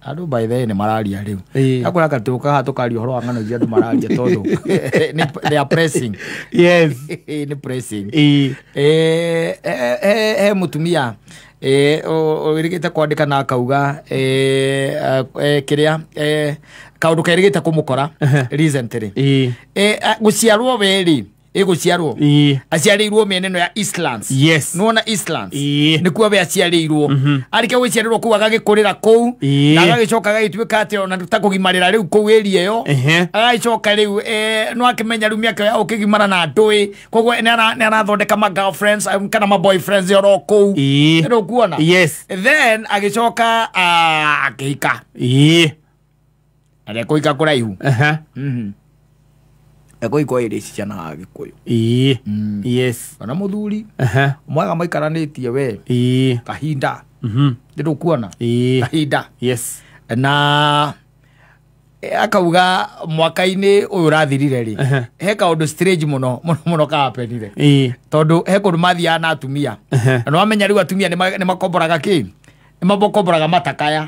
Andũ by the way nĩ mararia rĩu. Akora katũka haha tũkaria ũhoro wa ng'ano iria andũ mararia tondũ they are pressing. Yes. Nĩ pressing. He mũtumia wĩrĩgĩte kwandĩka na akauga kĩrĩa kaũndũ kerĩgĩte kũmũkora recently. Gũciarwo werĩ ĩgũciarwo aciarĩirwo mĩena ĩno ya Eastlands. Yes. Nĩwona Eastlands nĩkuo we aciarĩirwo. Arĩkia gũciarĩrwo kũu agagĩkũrĩra kũu na agagĩcoka agagĩtuĩka atĩ ona ta kũgimarĩra rĩu kũu area ĩyo. Agagĩcoka rĩu no akĩmenya rĩu mĩaka ya ũkĩgimara na ndũĩ, koguo nĩ arathondeka ma girlfriends kana ma boyfriends oro kũu. Nĩ ũkuona? Yes. Then agĩcoka akĩhika. Arekũhika kũraihu. Ekũhika ĩrĩ ici ciana Gĩkũyũ. Yes. Ona mũthuri mwega maikaranĩtie we kahinda. Ndĩrũkuona? Kahinda. Yes. Na akauga mwaka-inĩ ũyũ ũrathirire rĩ, he kaũndũ strange mũno mũno mũno kahapenire. Tondũ he kũndũ mathiaga na atumia. Na nĩwamenya rĩu atumia nĩ makomboraga kĩ? Nĩ makomboraga matakaya.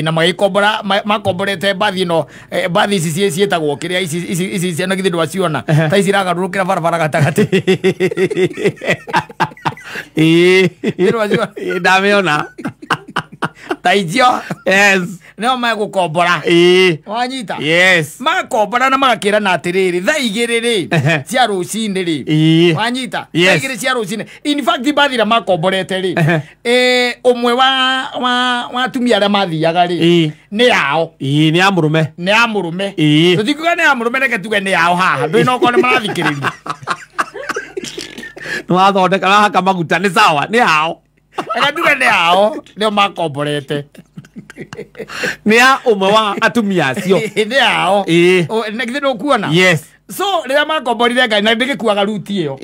Na magĩkombora makomborete mbathi ĩno, mbathi ici ciĩtagwo kĩrĩa ici ici ici ciana githĩ ndwaciona ta ici iragarũrũkĩra barabara gatagatĩ. Ndwaciona? Ndamĩona. Ta icio. Yes. Nĩo megũkombora. Wanyita? Yes. Magakombora na magakĩrana atĩrĩrĩ, thaa igĩrĩ rĩ cia rũcinĩ rĩ. Wanyita? Yes. Thaa igĩrĩ cia rũcinĩ. In fact mbathi iria makomborete rĩ, ũmwe wa atumia arĩa mathiaga rĩ, nĩ yao. Nĩ ya mũrũme. Nĩ ya mũrũme. Tũtingiuga nĩ ya mũrũme, reke tuge nĩ yao haha. Ndũĩ no okorwo nĩ marathikĩrĩria. Nĩ wathondeka, wahaka maguta, nĩ sawa, nĩ yao. Reke tuge nĩ yao, nĩo makomborete. Nĩ ya ũmwe wa atumia acio. Nĩ yao. Nĩ githĩ ndũkuona? Yes. So rĩrĩa makomborire ngari na ndĩgĩkuaga ruti ĩyo.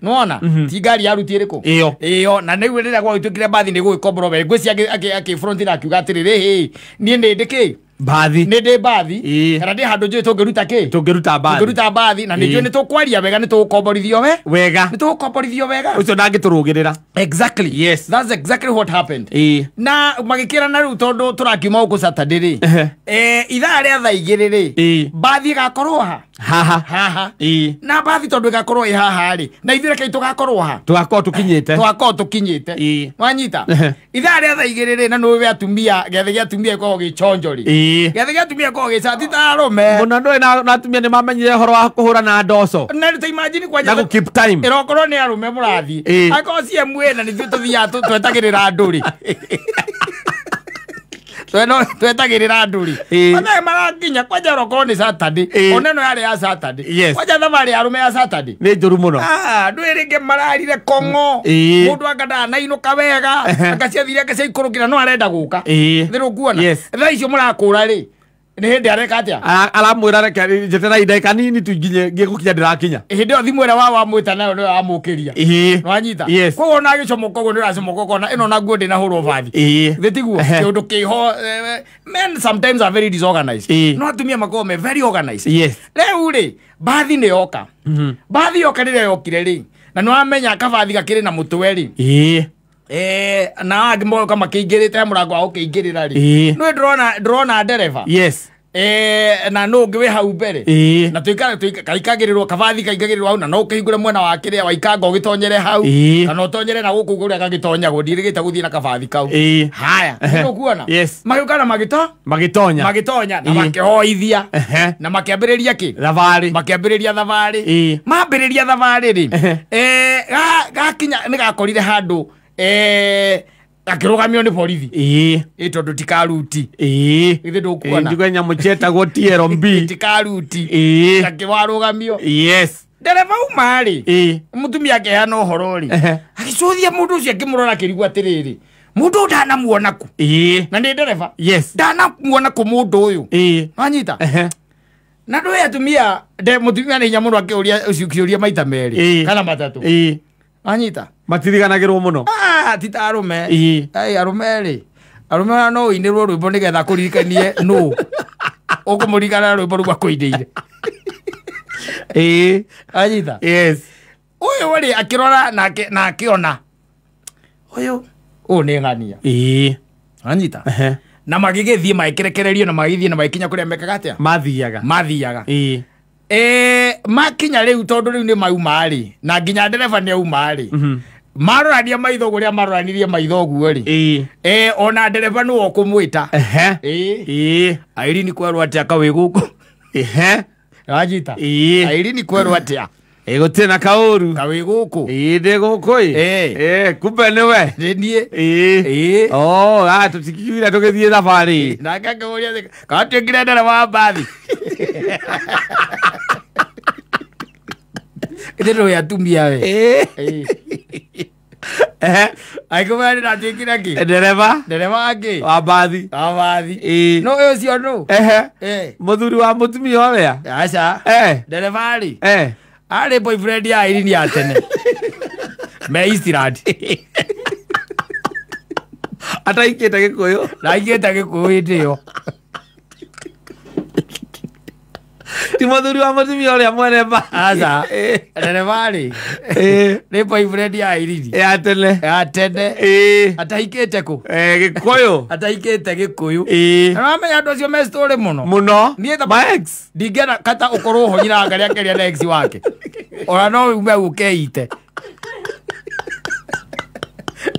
Nĩwona? Ti ngari ya ruti ĩrĩkũ? Ĩyo. Ĩyo. Na rĩu rĩrĩa gwagĩtuĩkire mbathi nĩ gũgĩkomborwo wega, ngwĩciria akĩ-front na akiuga atĩrĩrĩ, hĩ, niĩ nĩ ndĩ kĩ? Mbathi. Nĩ ndĩ mbathi. Kana ndĩ handũ njũĩ tũngĩruta kĩ? Tũngĩruta mbathi. Tũngĩruta mbathi na nĩ njũĩ nĩ tũkwaria wega, nĩ tũgũkomborithio we. Wega. Nĩ tũgũkomborithio wega. Ũcio ndangĩtũrũgĩrĩra. Exactly. Yes. That's exactly what happened. Na magĩkĩrana rĩu tondũ tũrakiuma gũkũ Saturday rĩ. Ithaa rĩa thaa igĩrĩ rĩ. Mbathi ĩgakorwo ha? Haha. Haha. Na mbathi tondũ ĩgakorwo ĩ haha rĩ. Na ithuĩ rekei tũgakorwo ha? Tũgakorwo tũkinyĩte. Tũgakorwo tũkinyĩte. Wanyita? Ithaa rĩa thaa igĩrĩ rĩ, na nĩũĩ we atumia, gĩathĩ gĩa atumia gĩkoragwo gĩ chonjo rĩ. Gĩathĩ gĩa atumia gĩkoragwo gĩ ti ta arũme. Mũno ndũĩ na atumia nĩ mamenyire ũhoro wa kũhũra na ndoco. Na rĩu ta imagine kwanja Na gũ keep time. Ĩrokorwo nĩ arũme mũrathiĩ. Angĩkorwo CMA na nithuĩ tũthiaga twetagĩrĩra andũ rĩ. Twetagĩrĩra andũ rĩ. Ona marakinya kwanja ĩrokorwo nĩ Saturday. Ona ĩno yarĩ ya Saturday. Yes. Kwanja thabarĩ ya arũme ya Saturday. Nĩ njũru mũno. Ndũĩ rĩngĩ mararire kong'o. Mũndũ anga ndanainũka wega. Anga ciathire anga ciaikũrũkĩra no arenda gũka. Nĩ ũkuona? Yes. Thaa icio mũrakũra rĩ, nĩ hĩndĩ areka atĩa? Aramwĩra reke njeterera ndagĩka nini tu nginye ngĩgũkinya ndĩrakinya. Hĩndĩ ĩyo thimũ ĩrĩa wamwĩta nayo nĩyo yamũkĩria. Nĩwanyita? Yes. Koguo ona agĩcomoka ũguo nĩũracomoka ũkona ĩno na nguo ndĩnahũrwo bathi. Thĩ tiguo? Kĩũndũ kĩho, men sometimes are very disorganized. No atumia makoragwo me very organized. Yes. Rĩu rĩ, mbathi nĩ yoka. Mbathi yoka rĩrĩa yokire rĩ, na nĩwamenya kabathi gakĩrĩ na mũtwe rĩ. Na angĩ moka makĩingĩrĩte mũrango wa gũkĩingĩrĩra rĩ. Nĩũĩ ndĩrona ndereba. Yes. Na nũ ũngĩ wĩ hau mbere. Na kaikagĩrĩrwo, kabathi kaingagĩrĩrwo hau, na no ũkĩhingũre mwena wa kĩrĩa waikanga ũgĩtonyere hau. Kana ũtonyere na gũkũ kũrĩa gagĩtonyagwo, ndirĩgĩte gũthiĩ na kabathi kau. Haya, nĩ ũkuona? Yes. Magĩũka na Magĩtonya. Magĩtonya, na makĩhoithia. Na makĩambĩrĩria kĩ? Thabarĩ. Makĩambĩrĩria thabarĩ. Mambĩrĩria thabarĩ rĩ, gakinya nĩ gakorire handũ, akĩrũgamio nĩ borithi. Tondũ ti karuti. Githĩ ndũkuona? Njigua nyamũ cietagwo TLB. Ti karuti. Akĩwarũgamio. Yes. Ndereba uma rĩ, mũtumia akĩheana ũhoro rĩ, agĩcũthia mũndũ ũcio akĩmũrora akĩrigwo atĩrĩrĩ, mũndũ ũyũ ndanamuona kũ? Na nĩ ndereba. Yes. Ndanamuona kũ mũndũ ũyũ? Wanyita? Na ndũĩ atumia, mũtumia nĩ hinya mũno akĩũria ũcio kĩũria maita merĩ, kana matatũ. Wanyita? Matiriganagĩrwo mũno. Ti ta arũme. Ai, arũme rĩ, arũme ona no ũinĩrwo rwĩmbo nĩgetha akũririkanie nũ. Ũkũmũririkana rwĩmbo rũu akũinĩire. Wanyita? Yes. Ũyũ rĩ, akĩrora na akĩona. Ũyũ, ũyũ nĩ ng'ania. Anyita na magĩgĩthiĩ magĩkerekererio na magĩthiĩ na magĩkinya kũrĩa mekaga atĩa mathiaga makinya rĩu tondũ rĩu nĩ mauma rĩ na nginya ndereba nĩ auma rĩ marorania maitho kũrĩa maroranirie maitho ũguo rĩ ona ndereba nĩwe ũkũmwĩta Irene kwerwo atĩa kawĩ gũkũ wanyita Irene kwerwo atĩa gũtirĩ na kaũru kawĩ gũkũ ndĩ gũkũ ĩ kumbe nĩwe nĩ niĩ tũtikiugire tũgĩthiĩ thabarĩ nake akĩmũria katuĩkire ndereba wa mbathi ĩthĩ ndũĩ atumia we akĩmwĩra nĩ ndatuĩkire kĩ ndereba ndereba wa kĩ wa mbathi no ũcio nũ mũthuri wa mũtumia ũrĩa aca ndereba rĩ arĩ boyfriend ya Irene ya tene me Eastland ataikĩte Gĩkũyũ ndaikĩte Gĩkũyũ hĩndĩ ĩyo ti mũthuri wa mũtumia ũrĩa mwene mbathi aca ndereba rĩ nĩ boyfriend ya Irene ya tene ataikĩte kũ Gĩkũyũ ataikĩte Gĩkũyũ na wamenya andũ acio me story mũno mũno niĩ my ex ndingĩenda kata ũkorwo ho nyina ngarĩa akĩaria na ex wake ona no ume ũkeite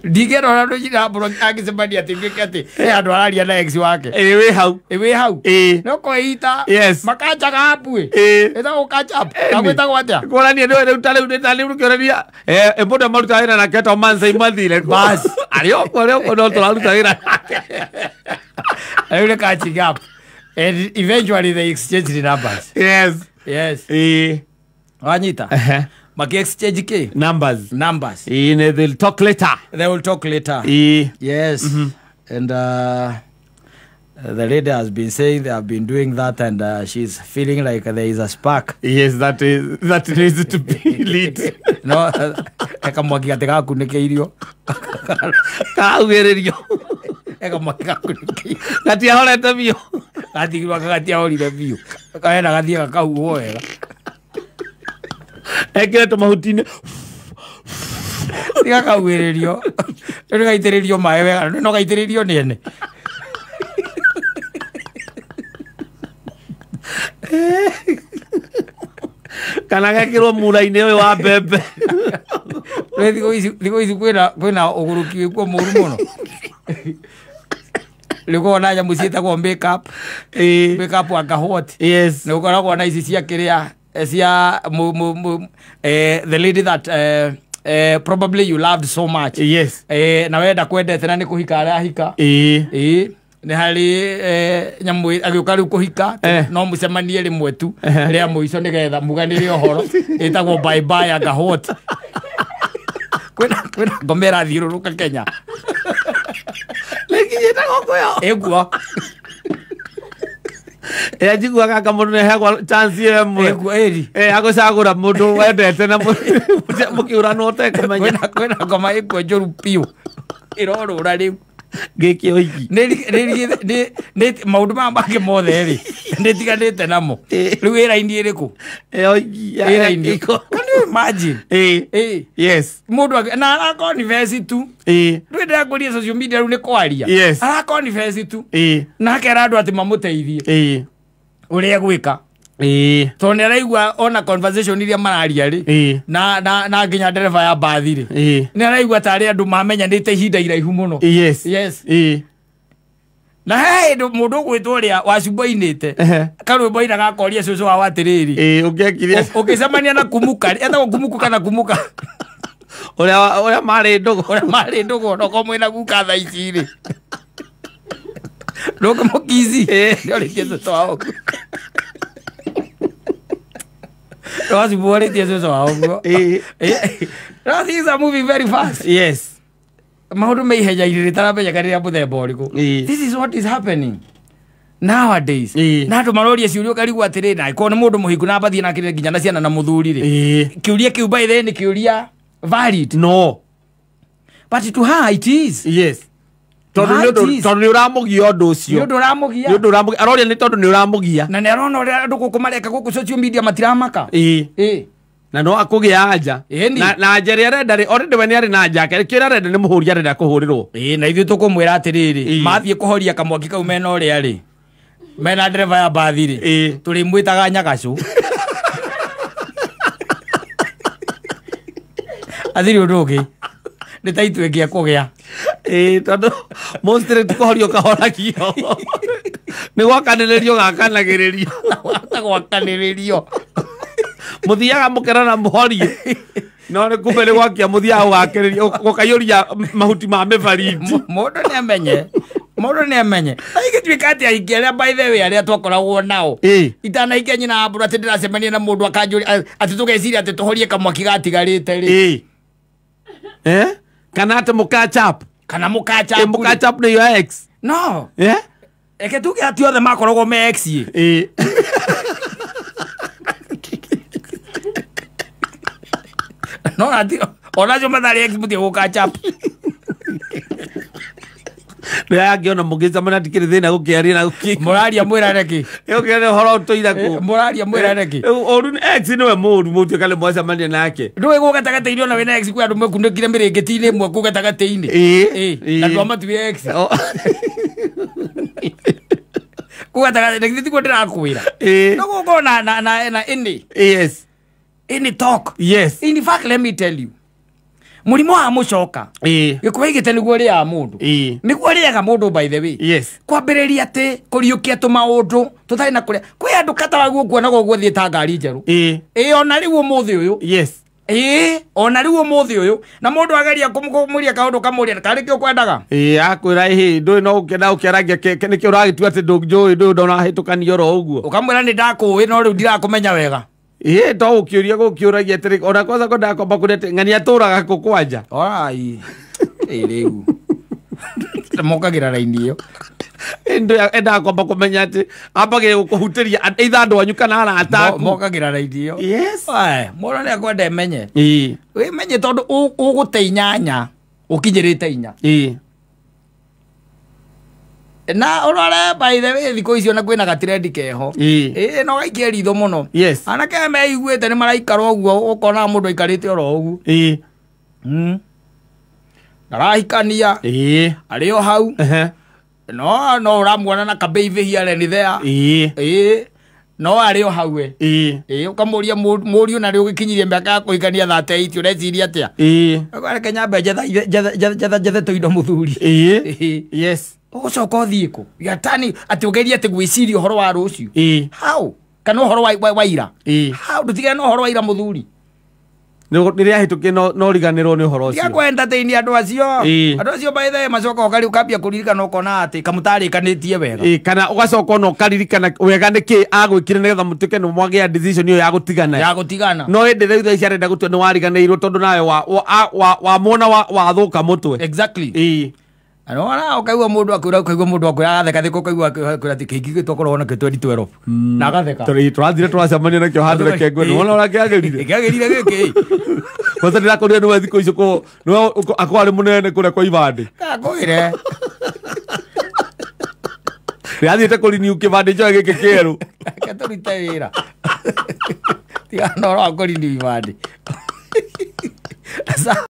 ndingĩenda ona andũ nyina mbũro angĩcemania atĩ nduĩke atĩ he andũ araria na ex wake wĩ hau wĩ hau no kwĩita makanjaga apu ĩ ĩtagwo catch up kagwĩtagwo atĩa kuonania nĩwe rĩu ta rĩu nĩ ta rĩu ũkĩonania mũndũ marutaga wĩra nake to Mansai mathire bas arĩ okuo no tũraruta wĩra nake rĩu nĩ catching up and eventually they exchange the numbers. Yes. Wanyita maki exchange ki numbers. They'll talk later. They will talk later. Yes. And the lady has been saying they have been doing that, and she's feeling like there is a spark. Yes, that needs to be lit. No, ekamwaki gatikakunĩkĩirio. Kaugĩrĩrio. Ekamwaki gakunĩkĩirio. Gatiahorete biũ. Gatigirwo gatiahorire biũ. Kaenda gathiĩ gakahuhwo wega. Ekĩre tũmahuti-inĩ. Gakaugĩrĩrio. Rĩu gaitĩrĩrio maĩ wega. No gaitĩrĩrio nĩ ene. Kana gekĩrwo mura-inĩ ũyũ wa mbembe. Thikũ ici kwĩna ũgũrũki wĩkuo mũru mũno. Rĩu ũkona nyamũ ciĩtagwo makeup. Makeup anga what. Yes. Nĩ ũkoragwo na ici cia kĩrĩa cia the lady that probably you loved so much. Yes. Na wenda kwendete na nĩ kũhika arahika. Nĩ harĩ nyamũ agĩũka rĩu kũhika no mũcemanie rĩmwe tu rĩa mũico nĩgetha muganĩre ũhoro ĩtagwo bye bye anga what. Kwĩna ngoma ĩrathiũrũrũka Kenya. Nĩkinyĩte gũkũ yo. Ĩguo. Njiguaga anga mũndũ nĩaheagwo chance ĩmwe. Ĩguo ĩri. Agũcagũra mũndũ wendete na mũkĩũranwo ũtekũmenya. Kwĩna ngoma ĩkuo njũru biũ ĩrorũra rĩu. Gĩkĩ ũigi. Nĩ maũndũ maya mangĩ mothe rĩ nĩtiganĩte namo. Rĩu ĩ raini ĩrĩkũ? Ĩyo Ĩ raini. Can you imagine? Yes. Mũndũ na arakonfess tu. Ndũĩ ndĩrakũria social media rĩu nĩ kwaria. Yes. Arakonfess tu. Na akera andũ atĩ mamũteithie. Ũrĩa egwĩka. Tondũ nĩ araigua ona conversation iria mararia rĩ na nginya ndereba ya mbathi rĩ nĩ araigua tarĩ andũ mamenyanĩte ihinda iraihu mũno. Yes. Yes. Na he hĩndĩ mũndũ ũgwĩtwo ũrĩa wacumbainĩte karwĩmbo ainaga akoria cũcũ wao atĩrĩrĩ ũngĩekire ũngĩcemania na kumuka etagwo kumuku kana kumuka ũrĩa marĩ ndũgũ ũrĩa marĩ ndũgũ onokorwo mwĩna guka thaa ici rĩ ndũngĩmũkici nĩorĩtie cũcũ wao ũguo. No, things are moving very fast. Yes. Maũndũ me ihenya-inĩ rĩtaramenyeka nĩ rĩa mũthemba ũrĩkũ. This is what is happening nowadays. Na andũ maroria ciũria ũkarigwo atĩrĩ na ĩkorwo nĩ mũndũ mũhingu na mbathiĩ nake nginya na ciana na mũthuri rĩ. Kĩũria kĩu by the way nĩ kĩũria valid. No. But to her it is. Yes. Tondũ nĩ ũramũgia ũndũ ũcio. Nĩ ũndũ ũramũgia. Nĩ ũndũ ũramũgia. Aroria nĩ tondũ nĩ ũramũgia. Na nĩ arona ũrĩa andũ gũkũ mareka gũkũ social media matiramaka. Na no akũgĩa anja. Ĩni. Na anja ĩrĩa arenda rĩ, already we nĩ arĩ na anja yake, kĩrĩa arenda nĩ mũhũri arenda kũhũrĩrwo. Ĩĩ, na ithuĩ tũkũmwĩra atĩrĩrĩ, Ĩĩ. mathiĩ kũhoria kamwaki kau mena ũrĩa rĩ, mena ndereba ya mbathi rĩ, Ĩĩ. tũrĩmwĩtaga nyagacũ. Athiri ũndũ ũngĩ nĩ ta itu ĩngĩ ekũgĩa. Ĩĩ, tondũ mostly ti kũhorio kahoragio, nĩ gwakanĩrĩrio gakanagĩrĩrio. Ta gwakanĩrĩrio. Mũthiaga mũkerana mũhorie, no nĩ kumbe nĩ gwakia mũthiaga gũgakĩrĩria gũkaiyũria mahuti ma mĩbariti. Mũndũ nĩ amenye, mũndũ nĩ amenye na igĩtuĩka atĩ aingĩ arĩa, by the way, arĩa twakoragwo nao, itanahikia nyina wa mbũrũ, atĩ ndĩracemania na mũndũ akanjũria atĩ tũgeciria atĩ tũhorie kamwaki gatigarĩte rĩ. Ĩĩ. Eh? Kana atĩ mũcatch up. Kana mũkacha. Ĩ, mũcatch up nĩ your ex. No. Eh? Reke tuge atĩ othe makoragwo me ex ĩ. Ĩĩ. No ati onacio matharĩ ex mũtige gũcatch up. Nĩ angĩona mũgĩcemania ndikĩrĩ thĩna gũkĩaria na gũkĩ. Mũraria mwĩrane kĩ? Gũkĩaria ũhoro ũtũire kũ. Mũraria mwĩrane kĩ? Ũru ex nĩwe mũru mũtuĩka nĩ mwacemania nake. Ndũĩ gũ gatagatĩ-inĩ ona wĩna ex kwĩ andũ mekunĩkire mĩrĩngĩti-inĩ ĩmwe kũ gatagatĩ-inĩ. Ĩĩ. Ĩĩ. Na ndwamatue ex. Oh. Kũ gatagatĩ githĩ tiguo ndĩrakwĩra? Ĩĩ. No gũkorwo na any Yes. any talk. Yes. In fact, let me tell you, mũrimũ wa mũcoka, Ĩĩ. gĩkũyũ gĩte nĩguo rĩaga mũndũ. Ĩĩ. Nĩguo rĩaga mũndũ, by the way. Yes. Kwambĩrĩria atĩ kũriũkia tũmaũndũ tũtarĩ na kũrĩa kwĩ andũ katawaguo kuonaga ũguo thiĩ ta ngari njerũ. Ĩĩ. Ĩĩ, ona rĩu ũmũthĩ ũyũ. Yes. Ĩĩ, ona rĩu ũmũthĩ ũyũ, na mũndũ ageria kũmũria kaũndũ kamũria karĩ kĩ ũkwendaga. Ĩĩ, akwĩra ĩhĩ ndũĩ no ũkĩenda ũkĩaragia nĩkĩo ũragĩtua atĩ ndũnjũĩ ndũĩ ndonahĩtũkanio oro ũguo. Ũkamwĩra nĩ ndakũĩ no rĩu ndirakũmenya wega. Ĩĩ, to ũkĩũria gũkĩũragia atĩrĩ, ona kwanza kwendaga kwamba kũria atĩ ng'ania atũraga kũ kwanja. Orai ĩ rĩu mokagĩra raini ĩyo. Endaga kwamba kũmenya atĩ ambagĩria gũkũhutĩria either andũ anyu kana arata aku. Mokagĩra raini ĩyo. Yes. Ae, mũndũ nĩ akwenda emenye. Ĩĩ. Wĩmenye tondũ ũgũte inyanya ũkinyĩrĩte inya. Ĩĩ. Na ũrore, by the way, thikũ icio na kwĩna gatirendi keho. Ĩĩ. Ĩĩ, no gaikie ritho mũno. Yes. Anake aya meiguĩte nĩ maraikara ũguo, ũkona mũndũ aikarĩte oro ũguo. Ĩĩ. Ndarahikania. Ĩĩ. Arĩ o hau. Ehe. No ũramuona na kabeithi here ni there. Ĩĩ. Ĩĩ, no arĩ o hau we. Ĩĩ. Ĩĩ, ũkamũria mũriũ na rĩ ũgĩkinyirie mĩaka ya kũhikania 38 ũreciria atĩa? Ĩĩ. Reke nyambe njetha njetha njethe tũindo mũthuri. Ĩĩ. Ĩĩ. Yes. Ũgũcoka ũthiĩ kũ? Yatani atĩ ũgerie atĩ gwĩciria ũhoro wa rũciũ. Ĩĩ. How? Kana ũhoro wa ira. Ĩĩ. How? Ndũtigane na ũhoro wa ira mũthuri. Rĩrĩa ahĩtũkie no riganĩrwo nĩ ũhoro Tiga ũcio. kũ entertain andũ acio. Ĩĩ. Andũ acio by the way macoka ũkari ũkambia kũririkana ũkona atĩ kamũtarĩkanĩtie wega. Ĩĩ, kana ũgacoka ona ũkaririkana wega nĩkĩ agwĩkire nĩgetha mũtuĩke nĩ mwagĩa decision ĩyo ya gũtigana. Ya gũtigana. No ĩndĩ rĩu thaa ici arenda gũtua nĩ wariganĩirwo tondũ nawe wamwona wathũka mũtwe. Exactly. Ĩĩ. Nona ukaigua mũndũ akwĩra, ũkaigua mũndũ akwĩra agatheka thika, ũkaigua akwĩra atĩ kĩhiki gĩkĩ twakoragwo nakĩo 2012 na agatheka. Tũrĩ tũrathire tũracemania nakĩo handũ reke ngwĩre nĩwona ũrĩa kĩagĩrire. Kĩagĩrire gĩkĩ. Kwanza ndĩrakorire nĩwe thikũ icio nĩwe akorwo arĩ mũnene kũrĩa kwa ibandĩ. Kakwĩre. Ndĩrathiĩte kũrenew kĩbandĩ njoe gĩkĩ kĩerũ. Reke tũrute wĩra. Tiga na ũhoro wa kũrenew ibandĩ. Sawa.